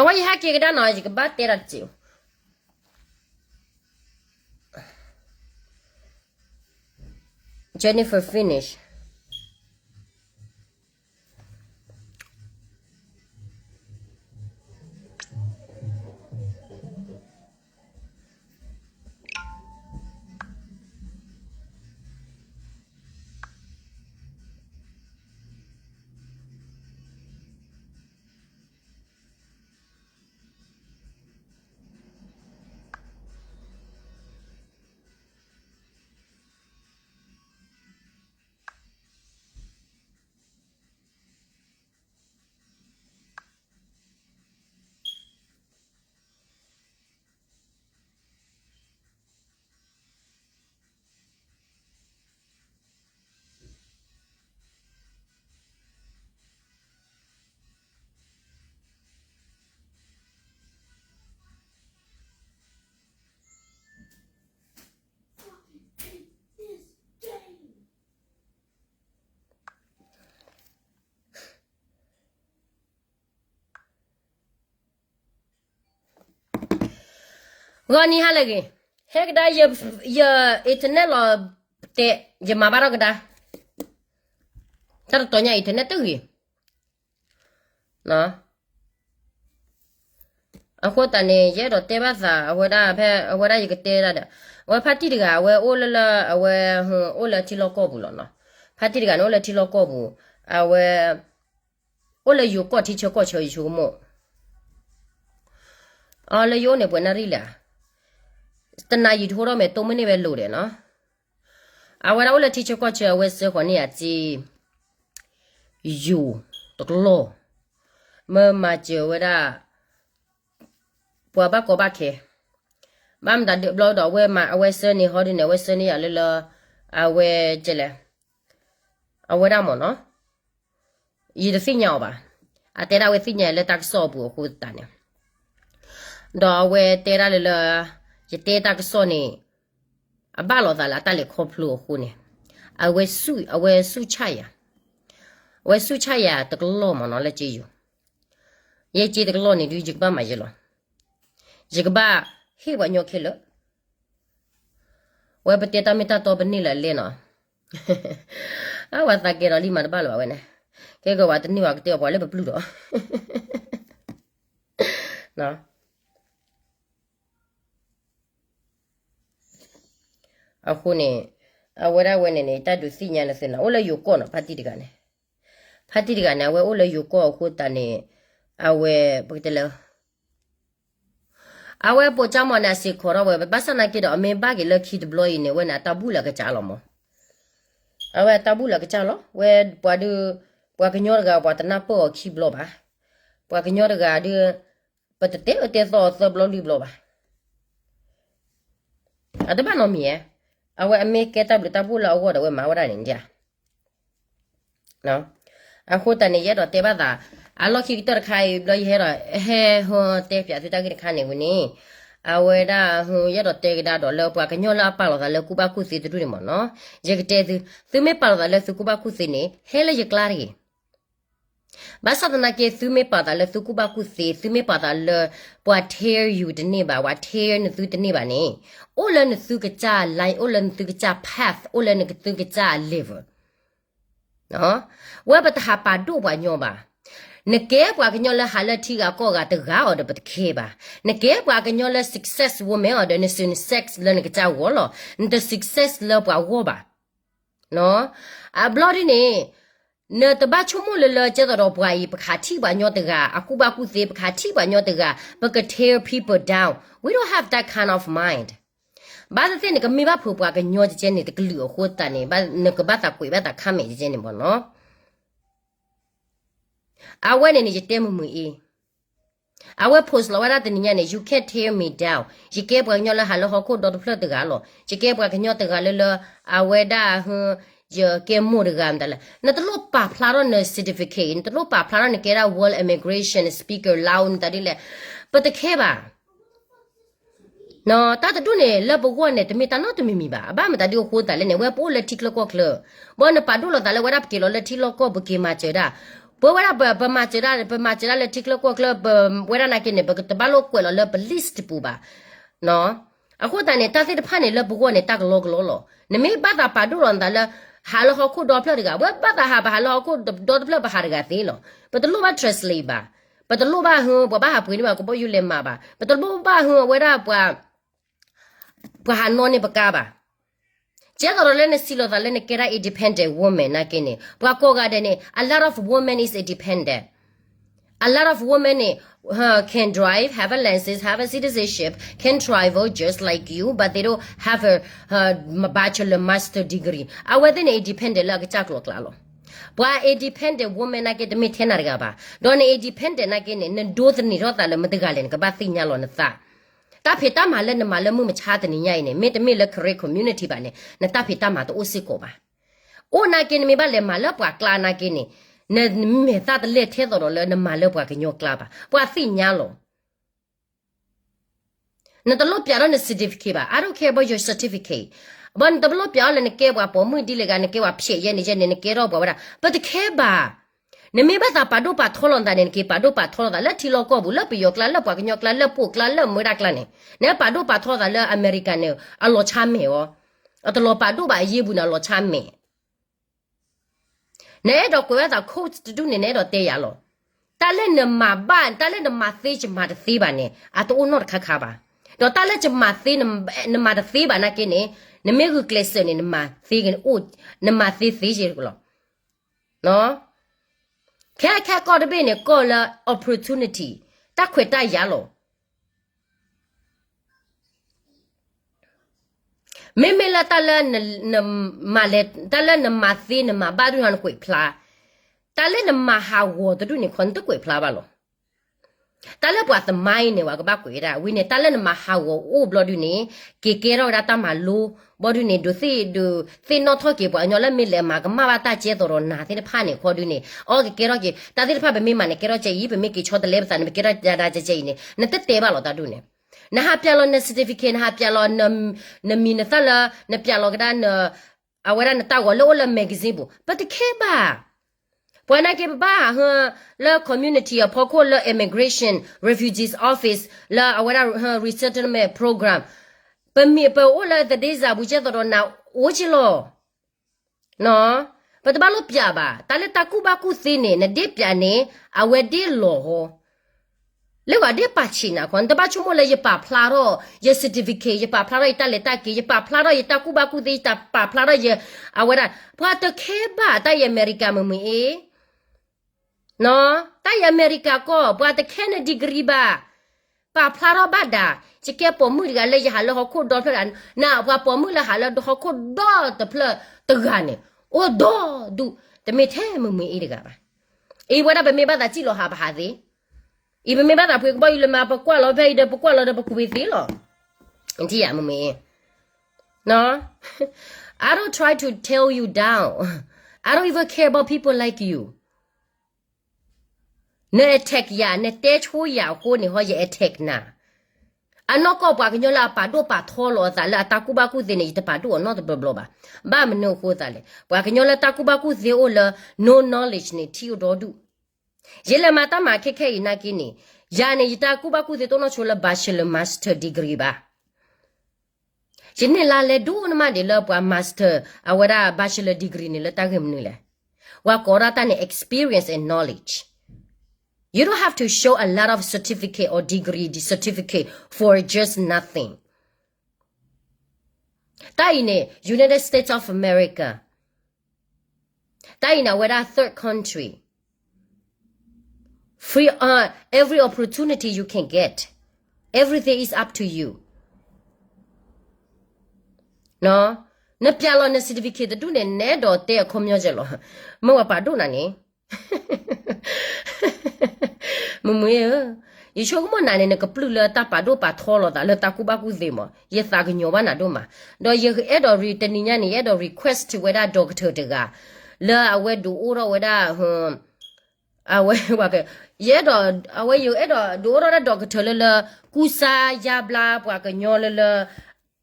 အဝဲယဟဲက့ၤကဒါနီၤ ယကဘၣ်တဲတၢ်တစဲး. Jennifer finish. Goni halagi, hekda ya, ya internet lo te, ya mabaro gda. Tara tonya internet tu gi. No. Akhota ni ya do te ba tha, aweda phe, aweda ya kate da da. Awe party diga, awe ola la, awe, ola tilo kobu lo no. Party diga no ola tilo kobu. Awe, ola yo ko ti cho ko cho yo mo. Ala yo ne bwe na ri la. Tana yi thoro me to me ne be lo de no. အဝဲဒၣ်အိၣ်လၢထံဆၢကီၢ်ဆၢ အဝဲစၢဃီၤန့ၢ်ယၤစ့ ယိၤတကလီၢ်, မ့ၢ်မၤစၢၤဝဲဒၣ် ပှၤဘၣ်ကီဘၣ်ခဲ, ဘၣ်မတၤဒုးဘျီဒီး အဝဲမၤ အဝဲစၢန့ၢ်ဟီဒုးန့ၣ် အဝဲစၢန့ၢ်ယၤလၢလၢ အဝဲကလဲၣ်, အဝဲဒၣ်မ့ၢ်နီၤ ယတသ့ၣ်ညါအီၤဘၣ်. အတဲဒၣ်ဝဲသ့ၣ်ညါလၢတၢ်ကစီၣ်အပူၤအဃိသတးန့ၣ်, ဒီးအဝဲတဲဒၣ်လၢလၢ ယတဲတၢ်ကစီၣ်န့ၣ် အဘၣ်လိာ်သးလၢအတၢ်လဲၤခီဖျိအဃိန့ၣ်, အဝဲဆူၣ် အဝဲဆူၣ်ဆၣ်ယၤ, အဝဲဆူၣ်ဆၣ်ယၤတကလီၢ်မ့ၢ်နီၤလၢက့ယိၤ, ယက့တကလီၢ်န့ၣ်ဒုး ယကဘၣ်မၤယဲလီၤ, ယကဘၣ်ဟ့ၣ်ပှၤညီခဲလၢာ် ဝဲပတဲတၢ်မ့ၢ်တၢ်တီပန့ၢ်လၢအလဲၣ်နီၤ, အဝဲသးကဲဒီးလံမၤတဘၣ်လၢၤဘၣ်ဝဲန့ၣ်, ကဲကဝဲတန့ၢ်ဘၣ်ကတဲအီၤပှၤလၢပပျုၢ်ဒီး အဃိန့ၣ်, အဝဲဒၣ်ဝဲန့ၣ်န့ၣ် တၢ်ဒုးသ့ၣ်ညါနသုနီၤ အိၣ်လၢယိၤကီၢ်နီၤ ဖါတံၢ်တဂၤန့ၣ်, ဖါတံၢ်တဂၤန့ၣ် အဝဲအိၣ်လၢယိၤကီၢ်အဃိသတးန့ၣ်, အဝဲ ပကတဲလၢ အဝဲပိာ်ကၠါမီၤန့ၣ် အစ့ၢ်ကီးထီၣ်ဝဲ ဘၣ်ဆၣ်သနာ်က့ဒီး အမ့ၢ်ဘၣ်က့ၤလၢခံတဘျီအံၤန့ၣ် ဝဲန့ၣ် အတၢ်ဘူၣ်လၢအကစၢ်လီၤမး, အဝဲအတၢ်ဘူၣ်လၢအကစၢ်လီၤ ဝဲပှၤဒုး, ပှၤကညီတဂၤ ပှၤတနၢ်ပၢၢ်အီၤခံဘျီဘၣ်, ပှၤကညီတဂၤဒုး, ပတတဲအၢတဲသီအီၤသၢဘျီလွံၢ်ဘျီဘၣ်, အတဘၣ်နီတမံၤဧါ, အဝဲအမ့ၢ်ကဲတၢ်ဘျုးတၢ်ဖှိၣ်လၢအဂီၢ်ဒီး အဝဲမၤဝဲဒၣ်န့ၣ်ဒၣ် အဃိသတးန့ၣ် ယအဲၣ်ဒိးတဲဘၣ်သး, အလီၢ်ခံကတၢၢ်တခါအံၤ ဘျီယဟဲဒီး ဟဲဟီတဲပၠးသုတၢ်ဂ့ၢ်တခါန့ၣ်ဝံၤန့ၣ်, အဝဲဒၣ် ယအဲၣ်ဒိးတဲကဒါဒီးလၢပှၤကညီလၢအပာ်လီၤသးလၢကူၣ်ဘၣ်ကူၣ်သ့တဒူၣ်န့ၣ်မ့ၢ်နီၤ, ယကတဲသု, သုမ့ၢ်ပာ်လီၤသးလၢသုကူၣ်ဘၣ်ကူၣ်သ့န့ၣ် ဟဲလၢယကျါတဂ့ၤ ဘၣ်ဆၣ်သနာ်က့ သုမ့ၢ်ပာ်သးလၢသုကူၣ်ဘၣ်ကူၣ်သ့, သုမ့ၢ်ပာ်သးလၢ ပှၤ tear you တန့ၢ်ဘၣ်, ပှၤ tear နသုတန့ၢ်ဘၣ်န့ၣ်, အိၣ်လၢနသုကစၢ် line, အိၣ်လၢနသုကစၢ် path, အိၣ်လၢနသုကစၢ် level ဝဲပတဟးပာ်ဒိၣ်ပှၤညီဘၣ်. နကဲပှၤကညီလၢဟးလၢထံဂၤကီၢ်ဂၤတဂၤအီၤဒီး ပတခဲဘၣ်. နကဲပှၤကညီလၢ success woman အီၤဒီး နစူးန sex လၢနကစၢ်ဂီၢ်လီၤ. နတ success လၢပှၤဂီၢ်ဘၣ်. အဘျီဒ်န့ၣ်, နတဘၣ်ဆိကမိၣ်လၢလၢကဲသိးဒီးပှၤအံၤ ပကဟးထံၣ်ပှၤညီတဂၤ အကူၣ်ဘၣ်ကူၣ်သ့, ပကဟးထံၣ်ပှၤညီတဂၤ ပက tear people down. We don't have that kind of mind. ဘၣ်သ့ၣ်သ့ၣ် နကမ့ၢ်ဘၣ်ဖုးပှၤကညီကဲန့ၣ် တကလုာ်အဃိသတးန့ၣ် နကဘၣ်သးကွံာ်ဘၣ်သး comment ကဲန့ၣ်မ့ၢ်နီၤ. အဝဲန့ၣ်န့ၣ် ယတဲမုာ်မုာ်အံၤ, အဝဲ post လီၤဝဲဒၣ်တနံၤညါန့ၣ် you can't tear me down. ယကဲပှၤကညီလၢဟးလၢဟီၣ်ခိၣ်ဒီတဖျၢၣ်တဂၤလီၤ. ယကဲပှၤကညီတဂၤလၢလၢ အဝဲဒၣ် ယကဲမိၢ်တဂၤမတၤလဲၣ်. နတလိၣ်ပာ်ဖျါထီၣ်န certificate, နတလိၣ်ပာ်ဖျါထီၣ်နကဲဒၣ် world immigration speaker လၢအိၣ်မတၤဒ်လဲၣ်. ပတခဲဘၣ်. တၢ်တဒူၣ်န့ၣ် လၢပဂီၢ်န့ၣ် တမ့ၢ်တၢ်နီတမံၤမံၤဘၣ်. အဘၣ်မတၤဒ်အဃိသတးလဲၣ်န့ၣ် ဝဲပအိၣ်လၢထံချၢကီၢ်ချၢ, ဘၣ်နပာ်ဒိၣ်လီၤသးလၢဝဲဒၣ်ပက့ၤလီၤလၢထံလီၢ်ကီၢ် ပက့ၤမၤစၢၤဒၣ် ပဝဲဒၣ်ပ ပမၤစၢၤဒၣ် ပမၤစၢၤဒၣ်လၢထံချၢကီၢ်ချၢ ပဝဲဒၣ်နာ်က့န့ၣ် ပတဘၣ်လိၣ်ကွဲးလီၤလၢပ list တပူၤဘၣ်. အဃိသတးန့ၣ် တၢ်သ့ၣ်တဖၣ်န့ၣ်လၢပဂီၢ်န့ၣ် တၢ်ကလီကလီလီၤ. နမ့ၢ်ဘၣ်သးပာ်ဒိၣ်လီၤနသးလၢ ဟးလၢဟီၣ်ခိၣ်ဒီဖျၢၣ်တဂၤ, ပဝဲဘၣ်သးဟးပဟးလၢဟီၣ်ခိၣ်ဒီတဖျၢၣ် ပဟးတဂၤသ့လီၤ. ပတလိၣ်ဘၣ် translate ဘၣ်. ပတလိၣ်ဘၣ်ဟၢ ပှၤဘၣ်ဟးပှ့ၤန့ၢ်ဘၣ် ကဘီယူၤလဲၤမၤဘၣ်. ပတလိၣ်ဘၣ်ဟၢ အဝဲဒၣ်ပှၤ ပှၤဟးနီၣ်န့ၢ်ပကါဘၣ်. ကဲသိးဒီးလၢနစံးလီၤသးလၢနကဲဒၣ် independent woman နာ်က့န့ၣ် ပှၤကိးဂၤဒဲးန့ၣ် a lot of woman is independent, a lot of woman န့ၣ် can drive, have a license, have a citizenship, can travel just like you, but they don't have a, a bachelor, master degree. အဝဲသ့ၣ်န့ၣ် independent လၢအကစၢ်ကျိၤကျါလီၤ. ပှၤ independent woman နာ်က့ တမ့ၢ်ထဲနၤတဂၤဘၣ်. ဒီးန independent နာ်က့န့ၣ် နဒိးသန့ၤထီၣ်သးလၢမတၤတဂၤလဲၣ် နကဘၣ်သ့ၣ်ညါလီၤနသး. တၢ်ဖံးတၢ်မၤလၢနမၤလၢမုၢ်မဆါတနံၤညါအံၤန့ၣ် မ့တမ့ၢ်လၢ Karen community ဘၣ်န့ၣ် နတၢ်ဖံးတၢ်မၤတအိၣ်စ့ၢ်ကီးဘၣ်. အိၣ်နာ်က့ နမ့ၢ်ဘၣ်လဲၤမၤလၢပှၤကျါနာ်က့န့ၣ် နမဲာ်သၣ်တလဲၢ်ထဲသိးဒီးလၢနမၤလၢပှၤကညီကျါဘၣ်. ပှၤသ့ၣ်ညါလီၤ. နတလိၣ်ပျးထီၣ်န certificate ဘၣ်. I don't care about your certificate. ဘၣ်နတလိၣ်ပျးထီၣ်လၢနကဲပှၤပိာ်မုၣ်ဒ်လဲၣ်ဂ့ၤ နကဲပှၤဖျဲးယဲန့ၣ်ယဲန့ၣ် နကဲထီၣ်ပှၤဝဲဒၣ် ပတခဲဘၣ်. နမ့ၢ်ဘၣ်သးပာ်ဒိၣ်ပာ်ထီလီၤနသးန့ၣ် နက့ၤပာ်ဒိၣ်ပာ်ထီလီၤသး လၢထံလီၢ်ကီၢ်ပူၤ လၢပယီၤကျါ လၢပှၤကညီကျါ လၢပိာ်ကျါ လၢမူဒါကျါန့ၣ်, နပာ်ဒိၣ်ပာ်ထီသးလၢအမဲရကၤန့ၣ် အလီၤဆါမဲာ်အီၤ, အတလီၤပာ်ဒိၣ်ဘၣ်အယ့ၢ်ပူၤန့ၣ် အလီၤဆါမဲာ်. နအဲၣ်ဒိးကွဲးဝဲသး quote တဒူၣ်န့ၣ် နအဲၣ်ဒိးတဲယၤလီၤ. တၢ်လၢနမၤဘၣ် တၢ်လၢနမၤသ့ယမၤတသ့ဘၣ်န့ၣ် အတအိၣ်နီတခါခါဘၣ်. ဒီးတၢ်လၢယမၤသ့ နမၤတသ့ဘၣ်နာ်က့န့ၣ် နမ့ၢ်ဂုာ်ကျဲးစၢးန့ၣ် နမၤသ့အိၣ်, နမၤသ့သ့ယလီၤ. ခဲခဲကီၢ်တဘ့ၣ်န့ၣ် ကီၢ်လၢ opportunity တၢ်ခွဲးတၢ်ယာ်လီၤ. မ့မ့ၢ်လၢတၢ်လၢနမၤလဲၤ တၢ်လၢနမၤသ့နမၤဘၣ်ဒုၣ်နကွဲးဖျါ, တၢ်လၢနမၤဟးဂီၤတဒူၣ်န့ၣ်ခီ နတကွဲးဖျါဘၣ်လီၤ. တၢ်လၢပှၤသမိုင်းန့ၣ် ပှၤကဘၣ်ကွဲးဝဲဒၣ် ဝံၤန့ၣ် တၢ်လၢနမၤဟးဂီၤအိၣ်ဘျီဒုၣ်န့ၣ် က့ၤကဲထီၣ်ဝဲဒၣ်တၢ်မၤလိ ဘျီဒုၣ်န့ၣ် ဒုးသ့ၣ်ဒုးသ့ၣ်နီၣ်ထီၣ်က့ၤပှၤကညီလၢမ့ၢ်လဲၤမၤကမၣ်ဘၣ်တၢ်ကဲသိးဒီးနၤသ့ၣ်တဖၣ်န့ၣ်ခီဒုၣ်န့ၣ် အီကကဲထီၣ်က့ၤ တၢ်သ့ၣ်တဖၣ်ပမ့ၢ်မၤန့ၣ် ကဲထီၣ်ကဲအံၤ ပမ့ၢ်က့ၤဆီတလဲပသးန့ၣ် ပကဲထီၣ်ဒၣ်ဒၣ်ကဲကဲအံၤန့ၣ် နတတဲဘၣ်လီၤတၢ်ဒုၣ်န့ၣ်. နဟးပျးလီၤန certificate နဟးပျးလီၤ နမံၤနသၣ်လၢ နပျးလီၤကဒါန အဝဲဒၣ်နတၢ်ဂီၤလၢအိၣ်လၢ magazine ပူၤ ပတခဲဘၣ်. ပှၤနာ်က့ပဘၣ်ဟးဟၢ လၢ community အဖီခိၣ်လၢ immigration refugees office လၢအဝဲဒၣ် resettlement program ပမ့ၢ်ပအိၣ်လၢသဒ့စၢ်ပူၤကဲသိးဒီးနၤ အိၣ်က့လီၤ. ပတဘၣ်လိၣ်ပျးဘၣ် တၢ်လၢတၢ်ကူၣ်ဘၣ်ကူၣ်သ့န့ၣ် နဒ့ပျးန့ၣ် အဝဲဒ့လီၤဟီ လၢဂၤဒ့ပာ်ဆံးနၤခီ နတဘၣ်ဆိကမိၣ်လၢယပာ်ဖျါထီၣ်ယ certificate ယပာ်ဖျါထီၣ်ယတၢ်လဲၤတၢ်က့ၤ ယပာ်ဖျါထီၣ်ယတၢ်ကူၣ်ဘၣ်ကူၣ်သ့ ယတၢ်ပာ်ဖျါထီၣ်ယ အဝဲဒၣ် ပှၤတခဲဘၣ်တၢ်ယအမဲရကၤမုာ်မုာ်အ့ တၢ်ယအမဲရကၤကီၢ် ပှၤတခဲန degree ဘၣ်. ပာ်ဖျါထီၣ်ဘၣ်ဒၣ် ယကဲပိာ်မုၣ်တဂၤလၢယဟးလၢဟီၣ်ခိၣ်ဒီဖျၢၣ်ဒၣ် နပှၤပိာ်မုၣ်လၢဟးလၢဟီၣ်ခိၣ်ဒီတဖျၢၣ်တဂၤန့ၣ် အိၣ်ဒီဒူၣ် တမ့ၢ်ထဲမုာ်မုာ်အ့တဂၤဘၣ်. အံၤဝဲဒၣ်ပမ့ၢ်ဘၣ်သးစံၣ်လီၤဟးပဟးသ့, အံၤပမ့ၢ်ဘၣ်သးပှ့ၤကဘီယူၤလၢမၤ ပကွၢ်လီၤဖဲအံၤဒီး ပကွၢ်လီၤဒီးပကွၢ်သ့လီၤ. ထံၣ်ယၤမုာ်မုာ်အ့ I don't try to tear you down. I don't even care about people like you. န attack ယၤ နတဲဆိယၤအဃိန့ၣ် ဟီယ attack နၤ. အနီၢ်ကီၢ်ပှၤကညီလၢအပာ်ဒိၣ်ပာ်ထီလီၤအသးလၢအတၢ်ကူၣ်ဘၣ်ကူၣ်သ့န့ၣ် ယတပာ်ဒိၣ်အီၤနီတဘျီဘျီဘၣ်. ဘၣ်မနုၤအဃိသးလဲၣ် ပှၤကညီလၢတၢ်ကူၣ်ဘၣ်ကူၣ်သ့အိၣ်လၢ no knowledge န့ၣ် ထံၣ်အိၣ်ဒီဒူၣ်. ယလဲၤမၤတၢ်မၤခဲခဲအံၤနာ်က့န့ၣ် ယၤန့ၣ် ယတၢ်ကူၣ်ဘၣ်ကူၣ်သ့တအိၣ်နီၢ်ဆိလၢ bachelor master degree ဘၣ်. ယန့ၢ်လါလဲဒိၣ်နမးဒံးလၢပှၤ master အဝဲဒၣ် bachelor degree န့ၣ်လၢတၢ်ဂ့ၢ်မနုၤလဲၣ်. ပှၤကိးဒၣ်တၢ်န့ၣ် experience and knowledge. You don't have to show a lot of certificate or degree certificate for just nothing. တၢ်အံၤန့ၣ် United States of America တၢ်အံၤန့ၣ် အဝဲဒၣ် third country. Free, uh, every opportunity you can get. Everything is up to you. နပျးလီၤန certificate တဒူၣ်န့ၣ် နအဲၣ်ဒိးတဲအခီပညီကဲလီၤ. မ့ၢ်ဝဲပာ်ဒိၣ်နၤန့ၣ် မ့ၢ်မ့ၢ်ဧၢ, ယဆိကမိၣ်နၤန့ၣ် နကပျုၢ်လၢတၢ်ပာ်ဒိၣ်ပာ်ထီလီၤသးလၢတၢ်ကူၣ်ဘၣ်ကူၣ်သ့မး, ယသးကညီၤဘၣ်နၤဒိၣ်မး, ဒီးယအဲၣ်ဒိးတနံၤညါန့ၣ် ယအဲၣ်ဒိး request ဝဲဒၣ် doctor တဂၤ, လၢအဝဲဒုးအိၣ်ထီၣ်ဝဲဒၣ် အဝဲ ယအဲၣ်ဒိး အဝဲယအဲၣ်ဒိးဒုးအိၣ်ထီၣ်ဒၣ် doctor လၢလၢ ကူစါယါဘျါပှၤကညီလၢလၢ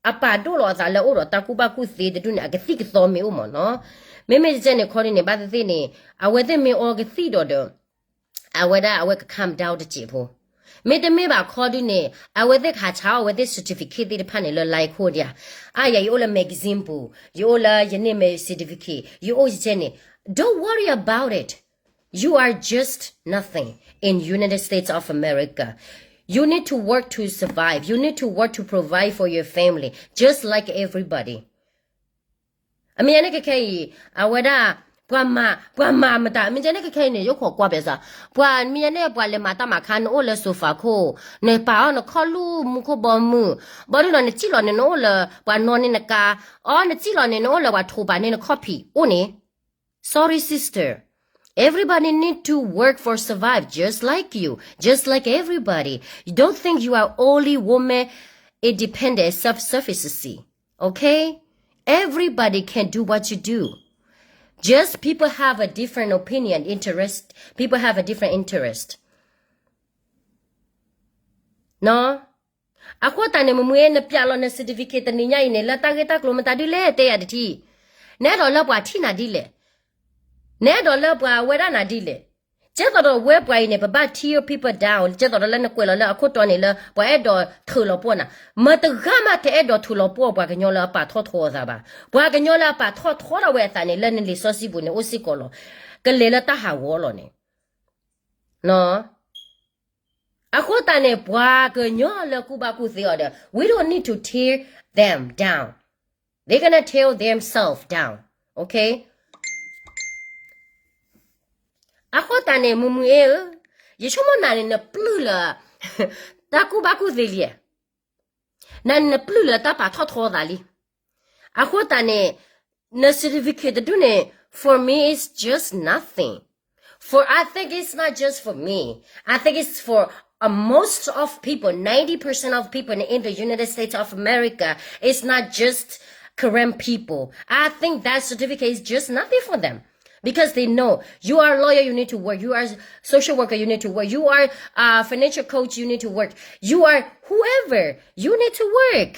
အပာ်ဒိၣ်လီၤအသးလၢအိၣ်ဒီးတၢ်ကူၣ်ဘၣ်ကူၣ်သ့တဒူၣ်န့ၣ် အကသံၣ်ကသီမ့ၢ်အိၣ်မးနီၤ. မ့မ့ၢ်ကဲန့ၣ်ခီဒုန့ၣ် ဘၣ်သ့ၣ်သ့ၣ်န့ၣ် အဝဲသ့ၣ်မ့ၢ်အီကသံၣ်ဒီးဒီး အဝဲဒၣ်အဝဲက calm down တစဲးဖိ, မ့တမ့ၢ်ဘၣ်ခီဒုန့ၣ် အဝဲသ့ၣ်ကဟးဆါအီၣ်အဝဲသ့ၣ် certificate သ့ၣ်တဖၣ်န့ၣ်လၢ line ခိၣ်ဒံးဧါ, အါယၤ ယအိၣ်လၢ magazine ပူၤ, ယအိၣ်လၢယန့ၢ်မ့ၢ် certificate, ယအိၣ်ယကဲန့ၣ်, don't worry about it. You are just nothing in United States of America. You need to work to survive. You need to work to provide for your family, just like everybody. အမ့ၢ်ယၤန့ၣ်ခဲခဲအံၤ အဝဲဒၣ် ပှၤမၤ ပှၤမၤမတၤ မ့ၢ်ယၤန့ၣ်ခဲခဲအံၤန့ၣ် ယအိၣ်ခိးကွၢ်ပဲစ့ၢ်, ပှၤမ့ၢ်ယၤန့ၣ် ပှၤလဲၤမၤတၢ်မၤခါ နအိၣ်လၢ sofa ခိၣ်, နပာ်အီၣ်နခီၣ်လူၢ်မူခိၣ်ဘီမုၢ်, ဘီဒုနီၤ နစံၣ်လီၤန့ၣ် နအိၣ်လၢပှၤနီၣ်န့ၢ်နကါ, အီ နစံၣ်လီၤန့ၣ် နအိၣ်လၢပှၤထိးပာ်န့ၢ်နခီၣ်ဖံးအိၣ်န့ၣ် Sorry, sister. Everybody need to work for survive just like you, just like everybody. You don't think you are only woman independent, self-sufficiency. Okay? Everybody can do what you do. Just people have a different opinion, interest. People have a different interest. နီၤ အဃိသတးန့ၣ် မုၢ်မုၢ်ဧၢ နပျးလီၤန certificate တနံၤညါအံၤန့ၣ် လၢတၢ်ဂ့ၢ်တၢ်ကျိၤမတၤဒ်လဲၣ် တဲယၤတထံၣ်, နအဲၣ်ဒိးလၢပှၤထံၣ်နၤဒ်လဲၣ်, နအဲၣ်ဒိးလၢပှၤဝဲဒၣ်နၤဒ်လဲၣ်, ကဲသိးဒီးဝဲပှၤအံၤန့ၣ် ပဘၣ် tear people down, ကဲသိးဒီးလၢနကွဲးလီၤလၢအခိၣ်တီန့ၣ်လၢ ပှၤအဲၣ်ဒိးထုးလီၤပှီၢ်နၤ, မတဂၤမးတအဲၣ်ဒိးထုးလီၤပှီၢ်ပှၤကညီလၢအပာ်ထီၣ်ထီအသးဘၣ်, ပှၤကညီလၢအပာ်ထီၣ်ထီထီၣ်ဝဲအသးန့ၣ် လၢနလံာ်စီဆှံပူၤန့ၣ် အိၣ်စ့ၢ်ကီးလီၤ, ကလဲၤလၢတၢ်ဟးဂီၤလီၤန့ၣ် အဃိသတးန့ၣ် ပှၤကညီလၢကူၣ်ဘၣ်ကူၣ်သ့အီၤဒီး we don't need to tear them down. They're gonna tear themselves down. Okay? အဃိသတးန့ၣ် မုၢ်မုၢ်အ့ဧၢ, ယဆိကမိၣ်နၤန့ၣ် နပျုၢ်လၢ တၢ်ကူၣ်ဘၣ်ကူၣ်သ့လံ, နၤန့ၣ်နပျုၢ်လၢတၢ်ပာ်ထီၣ်ထီသးလံ. အဃိသတးန့ၣ် န certificate တဒူၣ်န့ၣ် for me it's just nothing. For I think it's not just for me. I think it's for uh, most of people, ninety percent of people in the United States of America, it's not just Karen people. I think that certificate is just nothing for them. Because they know you are a lawyer, you need to work. You are a social worker, you need to work. You are a financial coach, you need to work. You are whoever, you need to work.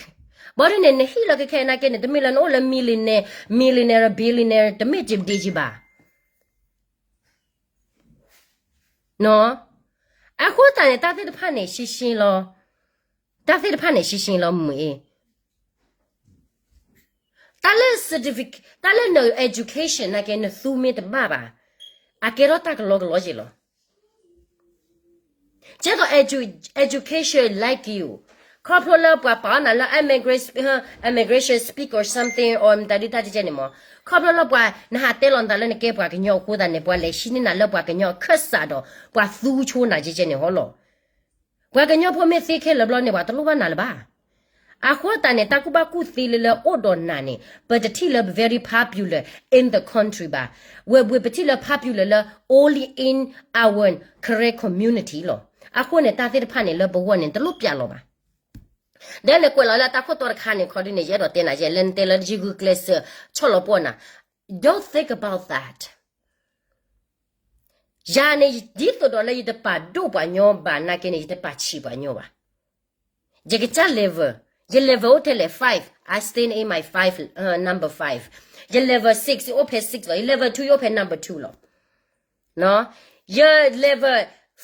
ဘီဒ်န့ၣ် နဟံၣ်လီၤကဲခဲနာ်က့န့ၣ် တမ့ၢ်လၢနအိၣ်လၢ millionaire, millionaire, billionaire တမ့ၢ်က့ၤဒံးက့ၤဘၣ်. နီၤ, အဃိသတးန့ၣ် တၢ်သ့ၣ်တဖၣ်န့ၣ် ရှင်းရှင်းလီၤ, တၢ်သ့ၣ်တဖၣ်န့ၣ် ရှင်းရှင်းလီၤ မုၢ်အ့, တၢ်လၢ certificate, တၢ်လၢန education နာ်က့ နသူမ့ၢ်တဘၣ်ဘၣ်, အကဲထီၣ်တၢ်ကလီကလီက့ၤလီၤ. ကဲသိး edu-, education like you, ခီဖျိလၢပှၤပာ်အီၣ်နၤလၢ immigration, immigration speak or something or မတၤဒုတၢ်ကဲကဲန့ၣ်မး, ခီဖျိလၢပှၤ နဟးတဲလီၤနသးလၢနကဲပှၤကညီအဃိသတးန့ၣ် ပှၤလဲၤဟံးန့ၢ်နၤလၢပှၤကညီအခၢၣ်စးဒီး ပှၤသူဆိနၤကဲကဲန့ၣ်ဟီလီၤ. ပှၤကညီဖိမ့ၢ်သ့ခဲလၢာ်ဘျီန့ၣ် ပှၤတလိၣ်ဘၣ်နၤလၢၤဘၣ်. အဃိသတးန့ၣ် တၢ်ကူၣ်ဘၣ်ကူၣ်သ့လၢလၢအိၣ်ဒီးနၤန့ၣ် ပတထံၣ်လၢ very popular in the country ဘၣ်. ဝဲ ဝဲပထံၣ်လၢ popular လၢ only in our Karen community လီၤ. အဃိန့ၣ် တၢ်သ့ၣ်တဖၣ်န့ၣ် လၢပဂီၢ်န့ၣ် တလိၣ်ပျးလီၤဘၣ်. ဒီးနကွဲးလီၤလၢတၢ်ခိၣ်တီတခါန့ၣ် ခီဒုန့ၣ် ယအဲၣ်ဒိးတဲနၤယဲ လၢနတဲလၢယဂုာ်ကျဲးစၢးဆီၣ်လီၤပှီၢ်နၤ, don't think about that. ယၤန့ၣ် ဒ်သိးဒီးလၢယတပာ်ဒိၣ်ပှၤညီဘၣ်နာ်က့န့ၣ် ယတပာ်ဆံးပှၤညီဘၣ်. ယကစၢ် level, ယ level အိၣ်ထဲလဲၣ် five, I stand in my five, uh, number five. ယ level six အိၣ်ဖဲ six လီၤ, ယ level two ယအိၣ်ဖဲ number two လီၤ. ယ level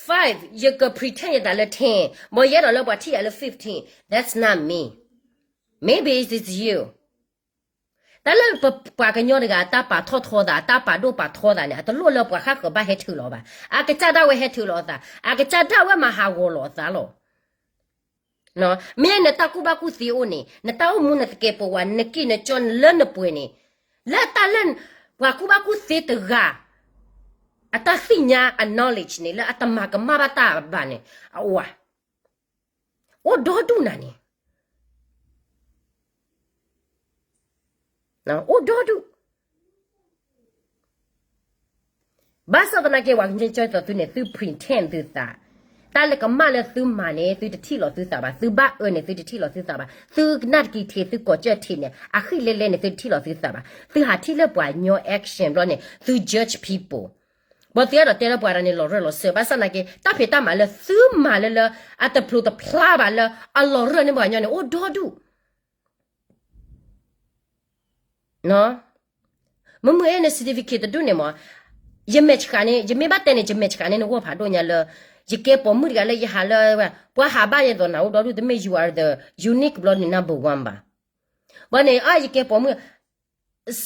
five ယက pretend ယသးလၢ ten, မ်ယအဲၣ်ဒိးလၢပှၤထံၣ်ယၤလၢ fifteen, that's not me. Maybe it is you. တၢ်လၢပပှၤကညီတဂၤ တၢ်ပာ်ထီၣ်ထီသး တၢ်ပာ်ဒိၣ်ပာ်ထီသးန့ၣ် အတလိၣ်လၢပှၤဃၣ်ဃၢၤဘၣ်ဟဲထုးလီၤဘၣ်. အကစၢ်ဒၣ်ဝဲဟဲထုးလီၤအသး, အကစၢ်ဒၣ်ဝဲမၤဟးဂီၤလီၤအသးလီၤ. မ့ၢ်နတၢ်ကူၣ်ဘၣ်ကူၣ်သ့အိၣ်န့ၣ် နတၢ်အိၣ်မူနသကဲးပဝး နကံၢ်နကၠီလၢနပှဲၤန့ၣ် လၢတၢ်လၢ ပှၤကူၣ်ဘၣ်ကူၣ်သ့တဂၤ အတၢ်သ့ၣ်ညါ အ knowledge န့ၣ် လၢအတမၤကမၣ်ဘၣ်တၢ်ဘၣ်န့ၣ် အအိၣ်ဧါ. အိၣ်ဒီဒူၣ်နၤန့ၣ် အိၣ်ဒီဒူၣ်. ဘၣ်ဆၣ်သနာ်က့ ပှၤကညီကၠီသိးသုန့ၣ် သု pretend သုသး, တၢ်လၢကမၣ်လၢသုမၤန့ၣ် သုတထံၣ်လီၤသုသးဘၣ်, သုဘၣ်အၢန့ၣ် သုတထံၣ်လီၤသုသးဘၣ်, သုနၢ်တကံၤထံး သုကိးကၢၢ်ထံးန့ၣ် အဃံၣ်လဲလဲန့ၣ် သုတထံၣ်လီၤသုသးဘၣ်, သုဟးထံၣ်လၢပှၤကညီ action ဘျီန့ၣ် သု judge people. ဘၣ်သုအဲၣ်ဒိးတဲလၢပှၤတဂၤန့ၣ် လီၤရၢၢ်လီၤစၢၤ ဘၣ်ဆၣ်သနာ်က့ တၢ်ဖံးတၢ်မၤလၢသုမၤလၢလၢ အတဖျိးတဖျါဘၣ်လၢ အလီၤရၢၢ်န့ၢ်ပှၤကညီန့ၣ် အိၣ်ဒီဒူၣ်. မုၢ်မုၢ်အ့ န certificate တဒူၣ်န့ၣ်မး, ယမဲာ်ဆှးန့ၣ် ယမ့ၢ်ဘၣ်တဲန့ၣ် ယမဲာ်ဆှးန့ၣ် နဂီၢ်ဖးဒိၣ်ညါလၢ ယကဲပိာ်မုၣ်တဂၤလၢယဟးလၢ ပှၤဟးဘၣ်ယဲသိးနၤအိၣ်ဒီဒူၣ်တမ့ၢ် you are the unique ဘျီန့ၣ် number one ဘၣ်. ဘၣ်န့ၣ် အ ယကဲပိာ်မုၣ်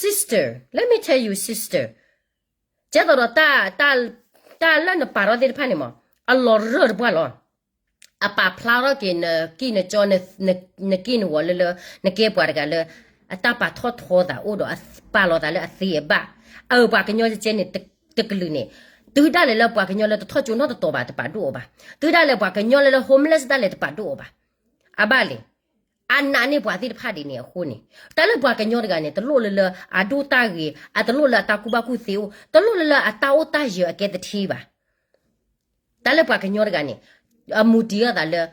sister, let me tell you sister, ကဲသိးဒီး တၢ်လၢနပာ်ထီၣ်သ့ၣ်တဖၣ်န့ၣ်မး အလီၤရၢၢ်တပှၢ်လီၤ. အပာ်ဖျါထီၣ်က့ၤနကံၢ်နကီ နက့ၢ်နဂီၤလၢလၢ နကဲပှၤတဂၤလၢ အတၢ်ပာ်ထီၣ်ထီသးအိၣ်ဒီး ပာ်လီၤသးလၢအသ့အဘၣ်. အအၢ ပှၤကညီကဲန့ၣ် တကလုာ်န့ၣ် တုၤဒၣ်လဲာ်လၢပှၤကညီလၢတထီၣ်ကၠိနီတတီၤဘၣ် တပာ်ဒိၣ်အီၤဘၣ်. တုၤဒၣ်လဲာ်ပှၤကညီလၢလၢ homeless ဒၣ်လဲာ် တပာ်ဒိၣ်အီၤဘၣ်. အဘၣ်လဲၣ်. အနာ်န့ၢ်ပှၤသ့ၣ်တဖၣ်ဒ်န့ၣ်အဃိန့ၣ် တၢ်လၢပှၤကညီတဂၤန့ၣ် တလိၣ်လၢလၢအဒိၣ်တၢ်ဂ့ၤ, အတလိၣ်လၢအတၢ်ကူၣ်ဘၣ်ကူၣ်သ့အိၣ်, တလိၣ်လၢလၢအတၢ်အိၣ်တၢ်ယၢၤအကဲတထံဘၣ်. တၢ်လၢပှၤကညီတဂၤန့ၣ် အမူတံၤအသးလၢ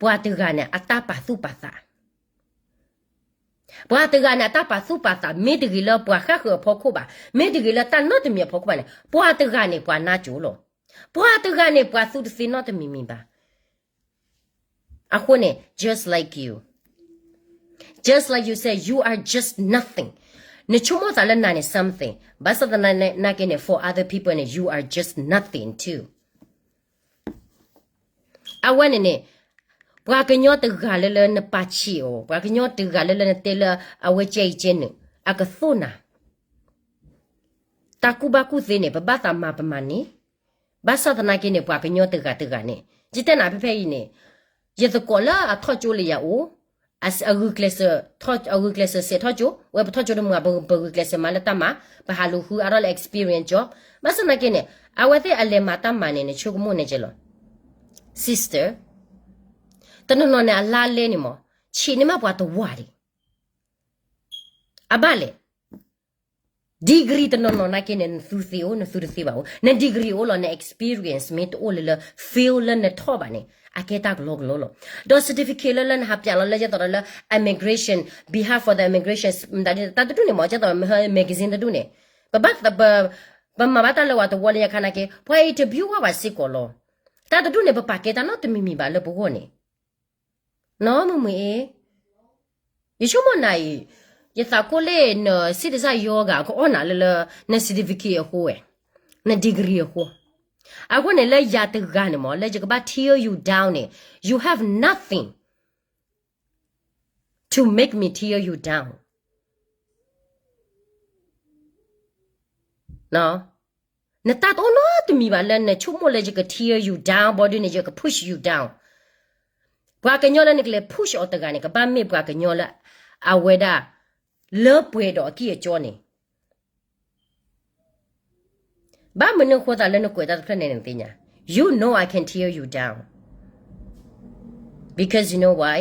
ပှၤတဂၤန့ၣ် အတၢ်ပာ်သူၣ်ပာ်သး ပှၤတဂၤန့ၣ် အတၢ်ပာ်သူၣ်ပာ်သး မ့ၢ်တဂ့ၤလၢပှၤဃၣ်ဃၢၤအဖီခိၣ်ဘၣ်, မ့ၢ်တဂ့ၤလၢတၢ်နီတမံၤအဖီခိၣ်ဘၣ်န့ၣ် ပှၤတဂၤန့ၣ် ပှၤနါစိၤလီၤ. ပှၤတဂၤန့ၣ် ပှၤသူတသ့နီတမံၤမံၤဘၣ်. အဃိန့ၣ် just like you, just like you said, you are just nothing. နဆိကမိၣ်သးလၢနၤန့ၣ် something, ဘၣ်ဆၣ်သနာ်က့န့ၣ် for other people န့ၣ် you are just nothing too. အဝဲန့ၣ်န့ၣ် ပှၤကညီတဂၤလၢလၢနပာ်ဆံးအီၤ, ပှၤကညီတဂၤလၢလၢနတဲလၢအဝဲကဲအံၤကဲနုာ် အကသိၣ်နၤ. တၢ်ကူၣ်ဘၣ်ကူၣ်သ့န့ၣ် ပဘၣ်သးမၤပမၤန့ၣ်, ဘၣ်ဆၣ်သနာ်က့န့ၣ် ပှၤကညီတဂၤတဂၤန့ၣ် ယတဲနၤဖဲဖဲအံၤန့ၣ်, ယသကိးလၢအထီၣ်ကၠိလၢယၤအိၣ်, အဂုာ်ကျဲးစၢး အဂုာ်ကျဲးစၢးစဲးထီၣ်ကၠိ, ဝဲပထီၣ်ကၠိတမုာ် ပဂုာ်ကျဲးစၢးမၤလၢတၢ်မၤ, ပဟးလူၤဃုအါထီၣ်လၢ experience job. ဘၣ်ဆၣ်သနာ်က့န့ၣ် အဝဲသ့ၣ်အလဲၤမၤတၢ်မၤန့ၣ် နဆိကမိၣ်န့ၣ်ကဲလီၤ. Sister, တနီၤနီၤန့ၣ် အလါလဲန့ၣ်မး ဆံးန့ၢ်မးပှၤတဝၤဒံး. အဘၣ်လဲၣ်. Degree တနီၤနီၤနာ်က့န့ၣ် နသူသ့အိၣ် နသူတသ့ဘၣ်အိၣ်, န degree အိၣ်လီၤ န experience မ့ၢ်တအိၣ်လၢလၢ field လၢနထီၣ်ဘၣ်န့ၣ် အကဲတၢ်ကလီကလီလီၤ. ဒီး certificate လၢလၢနဟးပျးလီၤလၢယသိးဒီးလၢ immigration, behalf for the immigration တၢ်တဒူၣ်န့ၣ်မး ယသိး magazine တဒူၣ်န့ၣ် ပဘၣ် ပမၤဘၣ်တၢ်လၢပှၤတဝီလၢညါခါနာ်က့ ပှၤ interview ဝဲပှၤစ့ၢ်ကီးလီၤ. တၢ်တဒူၣ်န့ၣ် ပပာ်ကဲတၢ်နီတမံၤမံၤဘၣ်လၢပဂီၢ်န့ၣ် နီၢ်မုၢ်မုၢ်အ့, ယဆိကမိၣ်နၤအံၤ, ယသးကိးလၢန citizen ယီၤဂၤ ကအီၣ်နၤလၢလၢ န certificate အဃိဝဲ, န degree အဃိ, အဃိန့ၣ်လၢယၤတဂၤန့ၣ်မး လၢယကဘၣ် tear you down န့ၣ် you have nothing to make me tear you down. နတၢ်တအိၣ်နီတမံၤဘၣ်လၢနဆိကမိၣ်လၢယက tear you down ဘီဒုန့ၣ် ယက push you down. ပှၤကညီလၢနကလဲၤ push အီၤတဂၤန့ၣ် ကဘၣ်မ့ၢ်ပှၤကညီလၢ အဝဲဒၣ် လၢပှဲၤဒီးအကံၢ်အကီန့ၣ် ဘၣ်မနုၤအဃိသတးလၢနကွဲးတၢ်တဖျၢၣ်န့ၣ်နသ့ၣ်ညါ, you know I can tear you down. Because you know why?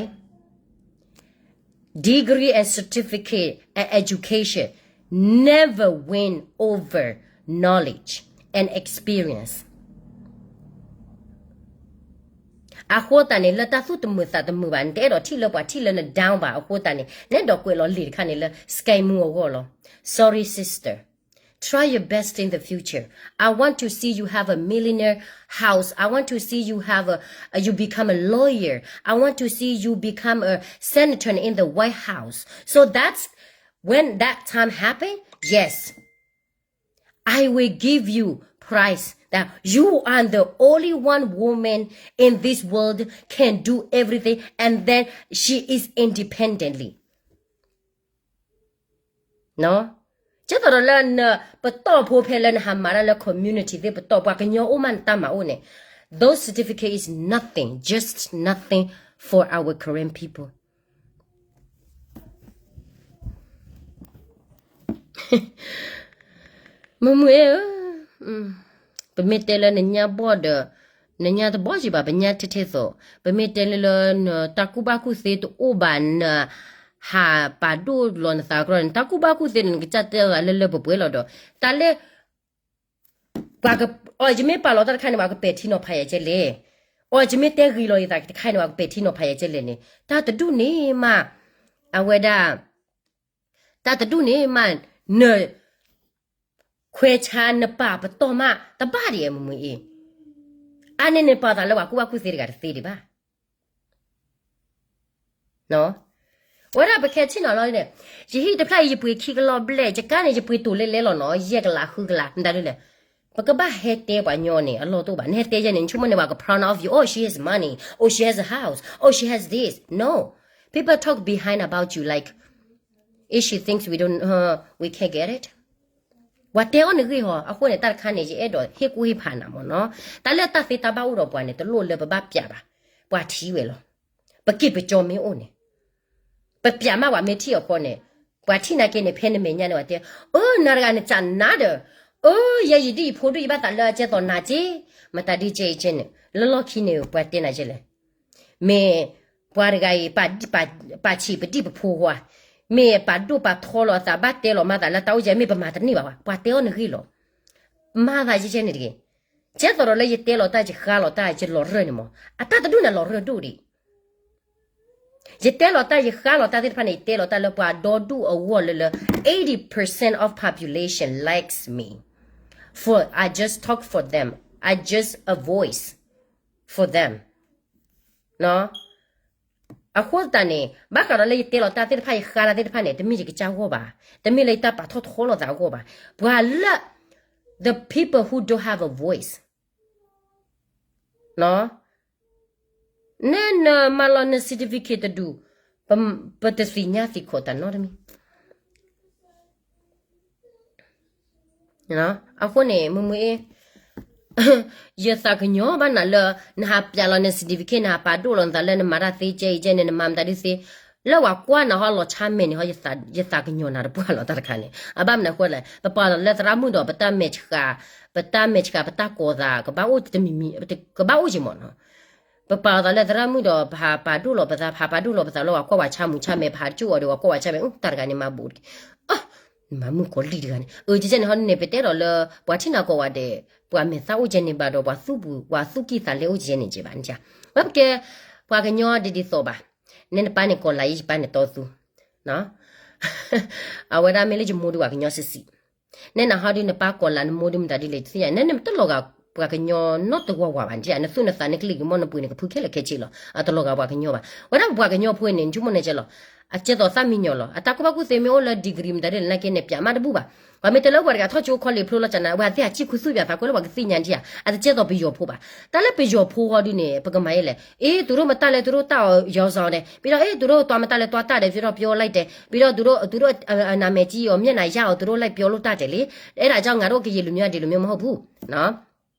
Degree and certificate and education never win over knowledge and experience. အဃိသတးန့ၣ် လၢတၢ်သူၣ်တမုာ်သးတမုာ်ဘၣ် နတအဲၣ်ဒိးထံၣ်လၢပှၤထံၣ်လၢန down ဘၣ်အဃိသတးန့ၣ် နအဲၣ်ဒိးကွဲးလီၤလံာ်တခါန့ၣ်လၢ စကဲမူအဂီၢ်လီၤ. Sorry sister. Try your best in the future. I want to see you have a millionaire house. I want to see you have a, a you become a lawyer. I want to see you become a senator in the White House. So that's when that time happen, yes, I will give you prize that you are the only one woman in this world can do everything and then she is independently. ကဲသိးဒီးလၢနပတီၢ်ဖိဖဲလၢနဟးမၤတၢ်လၢ community သ့ၣ်ပတီၢ် ပှၤကညီအိၣ်မးနတၢ်မၤအိၣ်န့ၣ် those certificate is nothing, just nothing for our Karen people. မုၢ်မုၢ်ဧၢ, ပမ့ၢ်တဲလၢနညါဘီၣ်ဒီး နညါတဘီၣ်ကံဘၣ် ပညါထဲထဲသိး, ပမ့ၢ်တဲလၢလၢနတၢ်ကူၣ်ဘၣ်ကူၣ်သ့တအိၣ်ဘၣ် နဟးပာ်ဒိၣ်လီၤနသးကရီၢ်န့ၣ် တၢ်ကူၣ်ဘၣ်ကူၣ်သ့န့ၣ်နကစၢ်တဲဂၤလၢလၢပှဲၤပှဲၤလီၤဒီး တၢ်လၢ ပှၤက, အီၤယမ့ၢ်ပာ်လီၤတၢ်တခါန့ၣ် ပှၤကပဲာ်ထံနီၤဖးယၤကဲလဲၣ်, အီၤယမ့ၢ်တဲဂ့ၤလီၤယသးတခါန့ၣ် ပှၤကပဲာ်ထံနီၤဖးယၤကဲလဲၣ်န့ၣ် တၢ်တဒူၣ်န့ၣ်မး, အဝဲဒၣ် တၢ်တဒူၣ်န့ၣ်မး, န ခွဲးဆါနပာ်ပတီၢ်မး တဘၣ်ဒံးဧါ မုၢ်မုၢ်အ့, အါန့ၢ်န့ၣ်ပာ်သးလၢပှၤကူၣ်ဘၣ်ကူၣ်သ့တဂၤတသ့ဒံးဘၣ်. ဝဲဒၣ်ပခဲဆ့ၣ်နီၤလီၤန့ၣ်, ယဟံၣ်တဖျၢၣ်အံၤ ယပှ့ၤခံကလီၢ်ဘျဲၣ်, ယကါန့ၣ် ယပှ့ၤတိၤလဲလဲလီၤနီၤ, ယဲၢ်ကလးဃုကလး မတၤဒ်လဲၣ်. ပကဘၣ်ဟဲတဲပှၤညီန့ၣ် အလီၢ်တအိၣ်ဘၣ်, နဟဲတဲယဲန့ၣ် နဆိကမိၣ်န့ၣ် ပှၤက proud of you, oh she has money, oh she has a house, oh she has this, no, people talk behind about you like if she thinks we don't, uh, we can't get it. ပှၤတဲအီၤနဂ့ၢ်ဟီ, အဃိန့ၣ် တၢ်တခါန့ၣ် ယအဲၣ်ဒိးဟ့ၣ်ကူၣ်ဟ့ၣ်ဖးနၤမ့ၢ်နီၤ, တၢ်လၢတၢ်သ့တၢ်ဘၣ်အိၣ်ဒီးပှၤန့ၣ် တလိၣ်လၢပဘၣ်ပျးဘၣ်, ပှၤထံၣ်ဝဲလီၤ. ပက့ၢ်ပကီမ့ၢ်အိၣ်န့ၣ် ပပျးမး ပှၤမ့ၢ်ထံၣ်အီၤဃီန့ၣ်, ပှၤထံၣ်နာ်က့န့ၣ် ဖဲနမဲာ်ညါန့ၣ် ပှၤတဲ, အၢ နၤတဂၤနစးနၤဒီး, အၢ ယဲယဒ်ယဖိဒ်ယဘၣ်သးလၢအကဲသိးနၤက့, မတၤဒ်ကဲအံၤကဲန့ၣ် လၢလီၢ်ခံန့ၣ် ပှၤတဲနၤကဲလဲၣ်. မ့ၢ်ပှၤတဂၤအံၤ ပာ်ဆံးပဒံၣ်ပဖိဝါ, မ့ၢ်ပာ်ဒိၣ်ပာ်ထီလီၤအသး ဘၣ်တဲလီၤမၤသးလၢတၢ်အိၣ်ကဲ မ့ၢ်ပမၤတန့ၢ်ဘၣ်ဝဲ, ပှၤတဲအီၤနဂ့ၢ်လီၤ. မၤသးယဲကဲန့ၣ်တဂ့ၤ. ကဲသိးဒီးလၢယတဲလီၤတၢ် ယဃါလီၤတၢ် ယလီၤရၢၢ်န့ၣ်မ့ၢ် အတၢ်တဒူၣ်န့ၣ်လီၤရၢၢ်ဒိၣ်ဒံး. ယတဲလီၤတၢ် ယဃါလီၤတၢ်သ့ၣ်တဖၣ်န့ၣ် ယတဲလီၤတၢ်လၢပှၤဒီဒူၣ်အဂီၢ်လၢလၢ eighty percent of population likes me, for I just talk for them, I just a voice for them. အဃိသတးန့ၣ် ဘၣ်ဃးဒီးလၢယတဲလီၤတၢ်သ့ၣ်တဖၣ် ယဃါတၢ်သ့ၣ်တဖၣ်န့ၣ် တမ့ၢ်ယကစၢ်ဂီၢ်ဘၣ်, တမ့ၢ်လၢယတၢ်ပာ်ထီၣ်ထီလီၤသးအဂီၢ်ဘၣ်. ပှၤလၢ the people who don't have a voice, နဲနမၤလီၤန certificate တဒူၣ်, ပတသ့ၣ်ညါသ့ၣ်ခီၣ်တၢ်နီတမံၤ. အဃိန့ၣ် မုၢ်မုၢ်အ့ ယသးကညီၤဘၣ်နၤလၢ နဟးပျးလီၤန certificate နဟးပာ်ဒိၣ်လီၤနသးလၢနမၤတၢ်သ့ကဲအံၤကဲန့ၣ် နမၤမတၤဒုးသ့, လၢပှၤကွၢ်နၤဟီလီၤဆါမဲာ်န့ၣ်ဟီ ယသးကညီၤနၤတပှၢ်လီၤတၢ်တခါန့ၣ် အဘၣ်မနုၤအဃိလဲၣ် ပပာ်လီၤသးလၢသရၣ်မုၣ်ဒီး ပတၢ်မဲာ်ဆှး, ပတၢ်မဲာ်ဆှး ပတၢ်ကိးသး ကဘၣ်အိၣ်တမံၤမံၤ, ကဘၣ်အိၣ်က့ၤမ့ၢ်နီၤ. ပပာ်လီၤသးလၢသရၣ်မုၣ်ဒီး ပဟးပာ်ဒိၣ်လီၤပသး ပဟးပာ်ဒိၣ်လီၤပသးလၢပှၤကွၢ်ပှၤဆါမုၣ်ဆါမဲာ် ပဟးကၠိအီၤဒီးပှၤကွၢ်ပှၤဆါမဲာ် တၢ်တဂၤန့ၣ်မၤဘူးတက့ၢ်. မၤမုၣ်ကီၤလံၢ်တဂၤန့ၣ် အကဲန့ၣ်ဟီန့ၣ် ပတဲဒီးလၢ ပှၤထံၣ်နၤကိးဂၤဒဲး ပှၤမဲာ်သၣ်အိၣ်ကဲန့ၣ်ဘၣ်ဒီး ပှၤသူၣ်ပူၤ ပှၤသူၣ်ကံၢ်သးလဲအိၣ်ကဲန့ၣ်ကဲဘၣ်န့ၣ်. ဝဲပကဲ ပှၤကညီဒ်ဒ်သိးဘၣ်, နဲနပၢ်န့ၣ်ကီၤလၤယံၤ ယပၢ်န့ၣ်တီသူ အဝဲဒၣ်မ့ၢ်လၢယမိၢ်ဒုးပှၤကညီဆံးဆံး, နဲနဟီဒုးနပၢ်ကီၤလၤ နမိၢ်ဒုးမတၤဒ်လဲၣ် ယတသ့ၣ်ညါ, နဲနတလီၤဂာ်ပှၤကညီနီတဝီဝီဘၣ်န့ၣ်, နသူၣ်နသးနကလံၤကမီၣ်နပှ့ၤန့ၣ် ကဖုခဲလၢာ်ခဲဆ့လီၤ, အတလီၤဂာ်ပှၤကညီဘၣ်. ဝဲဒၣ်ပပှၤကညီဖိန့ၣ် နဆိကမိၣ်န့ၣ်ကဲလီၤ, အကဲသိးသၣ်မံညီၤလီၤ. အတၢ်ကူၣ်ဘၣ်ကူၣ်သ့မ့ၢ်အိၣ်လၢ degree မတၤဒ်လဲၣ်နာ်က့န့ၣ် ပျးမးတဘူၣ်ဘၣ်. ပှၤမ့ၢ်တဲလၢပှၤတဂၤထီၣ်ကၠိခီလ့ၣ်ဖျိလီၤကနၤ အဝဲသ့ၣ်အစံၣ်ခူသူၣ်ပၠးသးကွဲလၢပှၤကသ့ၣ်ညါဒံးဧါ, အတကဲသိးပယီၤဖိဘၣ်. တၢ်လၢပယီၤဖိဟီဒုးန့ၣ် ပကမၤယဲလဲၣ်. အ့ သူတို့မတၤလဲၣ် သူတို့တၢ်အီၤ ရောင်ဆောင်တယ်, ပြီးတော့ အ့ သူတို့သွားမတၤလဲၣ် သွားတၢ်တယ် ပြီးတော့ ပြောလိုက်တယ်, ပြီးတော့ သူတို့ သူတို့အနာမည်ကြီးအီၤ မျက်နှာရအောင် သူတို့လိုက်ပြောလို့တတ်တယ်လေ. အဲဒါကြောင့် ငါတို့ကရင်လူမျိုးက ဒီလိုမျိုးမဟုတ်ဘူးနော်.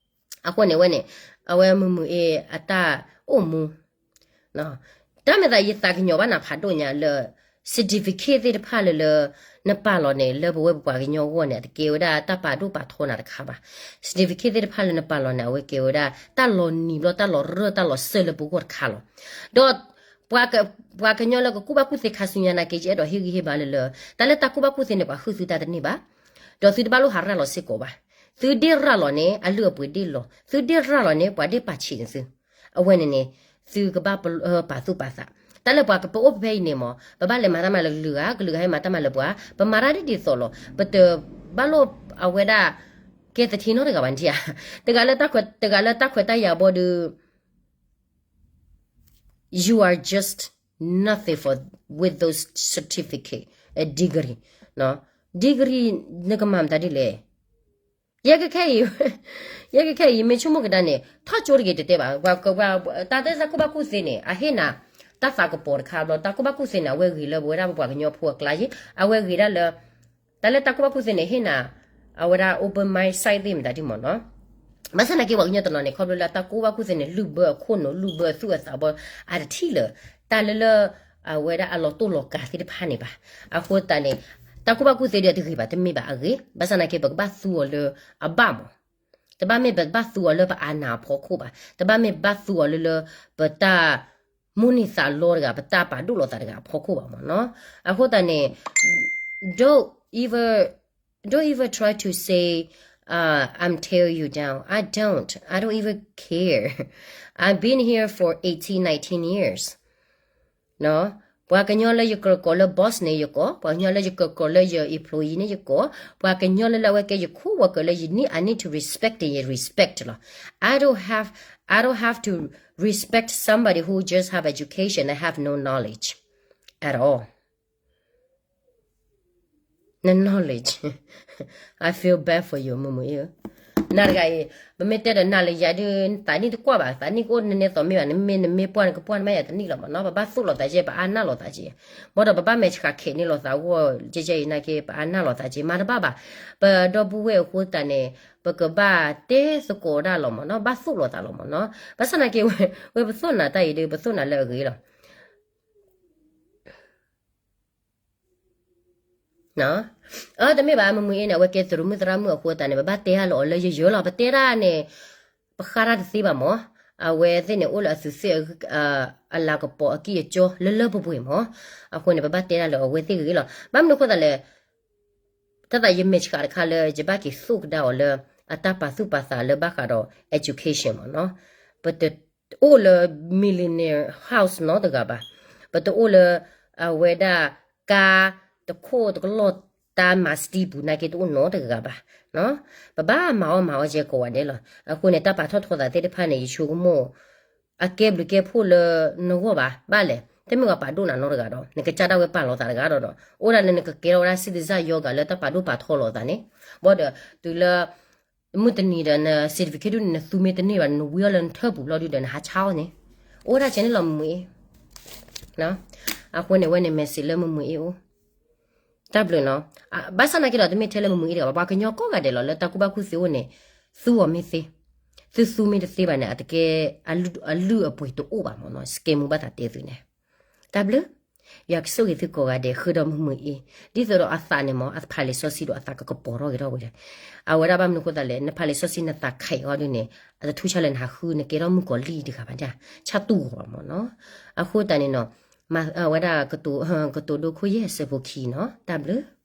အဃိန့ၣ်ဝဲန့ၣ် အဝဲမုၢ်မုၢ်အ့ အတၢ်အိၣ်မူ တၢ်မ့ၢ်သးယသးကညီၤဘၣ်နၤဖးဒိၣ်ညါလၢ certificate သ့ၣ်တဖၣ်လၢလၢ နပာ်လီၤန့ၣ် လၢပဝဲပပှၤကညီအဂီၢ်န့ၣ် အတကဲဝဲဒၣ်တၢ်ပာ်ဒိၣ်ပာ်ထီနၤတခါဘၣ်. certificate သ့ၣ်တဖၣ်လၢနပာ်လီၤန့ၣ် အဝဲကဲဝဲဒၣ်တၢ်လီၤနံၤဘျီ တၢ်လီၤစၢၢ်လၢပဂီၢ်တခါလီၤ. ဒီး ပှၤကညီလၢကကူၣ်ဘၣ်ကူၣ်သ့ခါဆူညါနာ်က့ ယအဲၣ်ဒိးဟ့ၣ်ဂံၢ်ဟ့ၣ်ဘါလၢလၢ တၢ်လၢတၢ်ကူၣ်ဘၣ်ကူၣ်သ့န့ၣ် ပှၤဟုၣ်သုတၢ်တန့ၢ်ဘၣ်. ဒီးသုတဘၣ်လိၣ်ဟးရၤလီၤစ့ၢ်ကီးဘၣ်. သုဒ့ၣ်ရၤလီၤန့ၣ် အလုၢ်အပှ့ၤဒ့ၣ်လီၤ, သုဒ့ၣ်ရၤလီၤန့ၣ် ပှၤဒ့ၣ်ပာ်ဆံးန့ၣ်သု အဝဲန့ၣ်န့ၣ် သုကဘၣ်ပာ်သူၣ်ပာ်သး. တၢ်လၢပှၤကပအိၣ်ဖဲအံၤန့ၣ်မ့ၢ် ပဘၣ်လဲၤမၤတၢ်မၤလၢကလုာ်ဂၤ, ကလုာ်ဂၤဟဲမၤတၢ်မၤလၢပှၤ, ပမၤတၢ်ဒ်ဒ်သိးလီၤ. ပတဘၣ်လိၣ်အဝဲဒၣ် ကဲသထ့နီတဂၤဘၣ်န့ၣ်ဧါ. တဂၤလၢတၢ်ခွဲးတၢ်ယာ်ဘီဒီး you are just nothing for with those certificate, degree, degree နကမၤမတၤဒ်လဲၣ်. ယဲကခဲအံၤ ယဲကခဲအံၤ ယမ့ၢ်ဆိကမိၣ်ကဒါန့ၣ် ထီၣ်ကၠိတဂ့ၤတတဲဘၣ်. တၢ်လၢတၢ်ကူၣ်ဘၣ်ကူၣ်သ့န့ၣ် အဟ့ၣ်နၤ တၢ်သးကပီၤတခါဘျီ တၢ်ကူၣ်ဘၣ်ကူၣ်သ့န့ၣ် အဝဲဂ့ၤလၢပဝဲဒၣ်ပပှၤကညီဖိအကျါယ့ၣ် အဝဲဂ့ၤဒၣ်လၢ တၢ်လၢတၢ်ကူၣ်ဘၣ်ကူၣ်သ့န့ၣ် ဟ့ၣ်နၤ အဝဲဒၣ် open mind sight သ့ၣ်မတၤဒ်မ့ၢ်နီၤ. ဘၣ်ဆၣ်နာ်က့ ပှၤကညီတနီၤန့ၣ် ခီဖျိလၢတၢ်ကူၣ်ဘၣ်ကူၣ်သ့န့ၣ် လုၢ်ဘၢအခိၣ်နူာ် လုၢ်ဘၢအသူၣ်အသးဘီ အတထံၣ်လၢ တၢ်လၢလၢ အဝဲဒၣ်အလီၤတိၢ်လီၤကၤသ့ၣ်တဖၣ်န့ၣ်ဘၣ်. အဃိသတးန့ၣ် တၢ်ကူၣ်ဘၣ်ကူၣ်သ့ဒီးတဂ့ၤဘၣ် တမ့ၢ်ဘၣ်အဂ့ၤ. ဘၣ်ဆၣ်နာ်က့ ပကဘၣ်သူအီၤလၢအဘၣ်မး တဘၣ်မ့ၢ်ပဘၣ်သူအီၤလၢပအာဏာအဖီခိၣ်ဘၣ်. တဘၣ်မ့ၢ်ပဘၣ်သူအီၤလၢလၢ ပတၢ်မိၣ်န့ၢ်သးလီတဂၤ ပတၢ်ပာ်ဒိၣ်လီၤသးတဂၤအဖီခိၣ်ဘၣ်မ့ၢ်နီၤ. အဃိသတးန့ၣ် don't even, don't even try to say, uh, I'm tearing you down. I don't. I don't even care. I've been here for eighteen, nineteen years. ပှၤကညီလၢယကကိးလၢ boss န့ၣ်ယကိး, ပှၤကညီလၢယကကိးလၢယ employee န့ၣ်ယကိး, ပှၤကညီလၢလၢအဝဲကဲယ coworker လၢယ need, I need to respect န့ၣ် ယ respect လီၤ. I don't have, I don't have to respect somebody who just have education and have no knowledge at all. knowledge. I feel bad for you မုၢ်မုၢ်အ့ၣ်ဧၢ. နၤတဂၤအံၤ ပမ့ၢ်တဲဒီးနၤလၢယၤဒုး သးနံၣ်တကွၢ်ဘၣ်, သးနံၣ်ကအိၣ်နနဲသိးမ့ၢ်ဘၣ်, နမ့ၢ်နမ့ၢ်ပှၢ်နကပှၢ် နမ့ၢ်ယၤတနံၣ်လီၤမ့ၢ်နီၤ. ပဘၣ်သိၣ်လိာ်သးက့, ပအါနၢ်လိာ်သးက့, ဘၣ်ဒီးပဘၣ်မဲာ်ဆှးခဲးန့ၢ်လိာ်သးအဂီၢ် ကဲကဲအံၤနာ်က့ ပအါနၢ်လိာ်သးက့ မၤတဘၣ်ဘၣ်. ပဒီပုၢ်ဝဲၢ်အဃိသတးန့ၣ် ပကဘၣ်တဲသကိးဒၣ်လီၤမ့ၢ်နီၤ, ဘၣ်သိၣ်လိာ်သးလီၤမ့ၢ်နီၤ. ဘၣ်ဆၣ်နာ်က့ ဝဲပသိၣ်နၤတၢ်အံၤဒီး ပသိၣ်နၤလၢအဂ့ၤလီၤ. အၢ တမ့ၢ်ဘၣ် မုၢ်မုၢ်အ့ၣ်န့ၣ် အဝဲကဲသရူးမုၣ်သရၣ်မုၣ်အဃိသတးန့ၣ် ပဘၣ်တဲတၢ်လၢအီၤလၢယယၢၤလီၤ. ပတဲတၢ်န့ၣ် ပဃါတၢ်တသ့ဘၣ်မ့ၢ်, အဝဲသ့ၣ်န့ၣ် အိၣ်လၢအသူးသ့ၣ် အလၤကပီၤအကံၢ်အကီလၢလၢပှဲၤပှဲၤမ့ၢ်. အဃိန့ၣ် ပဘၣ်တဲတၢ်လၢအဝဲသ့ၣ်ဂ့ၤဂ့ၤလီၤ. ဘၣ်မနုၤအဃိသတးလဲၣ်, တၢ်သးယမဲာ်ဆှးတခါလၢ ယဘၣ်က့ၤသိၣ်ကဒါအီၤလၢ အတၢ်ပာ်သူၣ်ပာ်သးလၢဘၣ်ဃးဒီး education မ့ၢ်နီၤ. ပတအိၣ်လၢ millionaire house နီတဂၤဘၣ်. ပတအိၣ်လၢ အဝဲဒၣ် ကါတခိၣ်တကလီၢ်တၢ်မၤစတံပူၤနာ်က့ တအိၣ်နီတဂၤဘၣ်. ပဘၣ်မၤအီၣ်မၤအီကဲကိးဂၤဒဲးလီၤ. အဃိန့ၣ် တၢ်ပာ်ထီၣ်ထီသးသ့ၣ်တဖၣ်န့ၣ် ယဆိကမိၣ် အကဲဘျုးကဲဖှိၣ်လၢနဂီၢ်ဘၣ်. ဘၣ်လဲၣ်, တမ့ၢ်ပှၤပာ်ဒိၣ်နၤနီတဂၤဒီး နကစၢ်ဒၣ်ဝဲပာ်လီၤသးတဂၤဒီး အိၣ်ဒၣ်လၢနကကဲထီၣ်ဝဲဒၣ် citizen ယီၤဂၤလၢတၢ်ပာ်ဒိၣ်ပာ်ထီလီၤသးန့ၣ်, ဘၣ်ဒီးတုၤလၢ မုၢ်တနံၤဒီး န certificate ဒုးန့ၣ် နသူမ့ၢ်တန့ၢ်ဘၣ် နဝံအီၤလၢနထၢၣ်ပူၤလီၤဒုးဒီး နဟးဆါအီၤန့ၣ် အိၣ်ဒၣ်ကဲန့ၣ်လီၤ မုၢ်မုၢ်အ့ၣ်. အဃိန့ၣ် အဝဲန့ၣ် message လၢမုၢ်မုၢ်အ့ၣ်အိၣ်. တၢ်ဘျုးနီၤ. ဘၣ်ဆၣ်နာ်က့ဒီး တမ့ၢ်ထဲလၢမုၢ်မုၢ်အ့ၣ်တဂၤဘၣ်, ပှၤကညီကိးဂၤဒဲးလီၤ လၢတၢ်ကူၣ်ဘၣ်ကူၣ်သ့အိၣ်န့ၣ်, သူအီၤမ့ၢ်သ့, သုသူမ့ၢ်တသ့ဘၣ်န့ၣ် အတကဲ အလုၢ်အပှ့ၤတအိၣ်ဘၣ်မ့ၢ်နီၤ. စကဲမူဘၣ်သးတဲသုန့ၣ်. တၢ်ဘျုး, ယွၤကဆိၣ်ဂ့ၤသုကိးဂၤဒဲး ဃုာ်ဒီးမုၢ်မုၢ်အ့ၣ်, ဒ်သိးဒီးအသးန့ၣ်မ့ၢ် အဖးလံာ်စီဆှံဒီးအသးကကပီၤထီၣ်က့ၤထီၣ်ဝဲဒၣ်. အဝဲဒၣ်ဘၣ်မနုၤအဃိသတးလဲၣ်, နဖးလံာ်စီဆှံနသးခဲအံၤအီၤဒုးန့ၣ်, အတထူးဆါလၢနဟးဃုနကဲထီၣ်မုၣ်ကီၤလံၢ်တဂၤဘၣ်, ဆၣ်တူၢ်ဂီၤဘၣ်မ့ၢ်နီၤ. အဃိသတးန့ၣ်နီၤ, အဝဲဒၣ် ကတိၤဒိခိၣ်ယဲၢ်ဆၢဖိခံနီၤ. တၢ်ဘျုး.